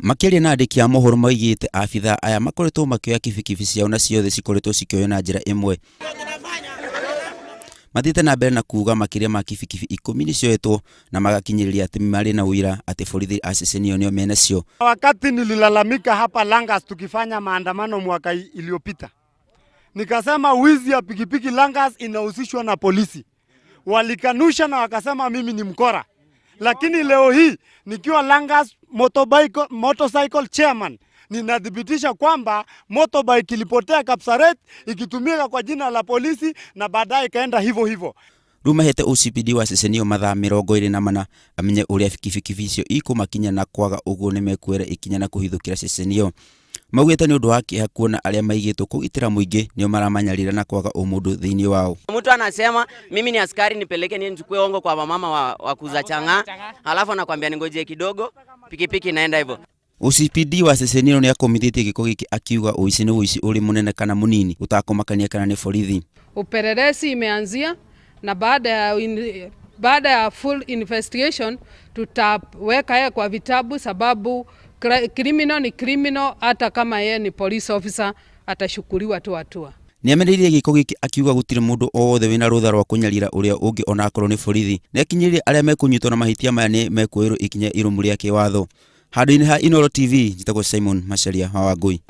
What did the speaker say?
Makĩaria na andĩki a mohoro moigĩte abithaa aya makoretwo makĩoya kibikibi ciao na ciothe cikoretwo cikĩoywo na njĩra ĩmwe. Mathiĩte na mbere na kuga makĩria ma kibikibi ikũmi nĩ cioetwo na magakinyĩrĩria atĩ marĩ na ũira atĩ borithi a ceceni ĩyo nĩo menacio. Wakati nililalamika hapa Langas tukifanya maandamano mwaka iliyopita, nikasema wizi ya pikipiki Langas inahusishwa na polisi. Walikanusha na wakasema mimi ni mkora, lakini leo hii nikiwa Langas motorbike, motorcycle chairman ninathibitisha kwamba motorbike ilipotea Kapsaret ikitumika kwa jina la polisi na baadaye ikaenda hivyo hivyo. Rĩu mahete OCPD wa ceceni ĩyo mathaa 24 amenye ũrĩa kibikibi icio ikũmakinya na kwaga ũguo nĩmekuoera ikinya na kũhithũkĩra ceceni ĩyo. Maugĩte nĩ ũndũ wa kĩeha kuona arĩa maigĩtwo kũgitĩra mũingĩ nĩo maramanyarira na kwaga ũmũndũ thĩinĩ wao. Mtu anasema mimi ni askari, nipeleke niende nichukue hongo kwa wamama wa kuuza chang'aa, alafu anakwambia ningojee kidogo, pikipiki inaenda hivyo. OCPD wa ceceni ĩno nĩakomithĩtie gĩko gĩkĩ akiuga ũici nĩ ũici ũrĩ mũnene kana mũnini ũtakũmakania kana nĩ borithi. Upelelezi imeanzia na baada ya full investigation tutaweka yeye kwa vitabu, sababu criminal ni criminal, hata kama yeye ni police officer atashukuliwa tu hatua. Nĩamenereirie gĩko gĩkĩ akiuga gũtirĩ mũndũ o wothe wĩna rũtha rwa kũnyarira ũrĩa ũngĩ onakorwo nĩ borithi. Nĩakinyĩrĩire arĩa mekũnyitwo na mahĩtia maya nĩ mekuoerwo ikinya irũmu rĩa kĩwatho. Handũ-inĩ ha Inooro TV, njĩtagwo Simon Macharia wa Wangui.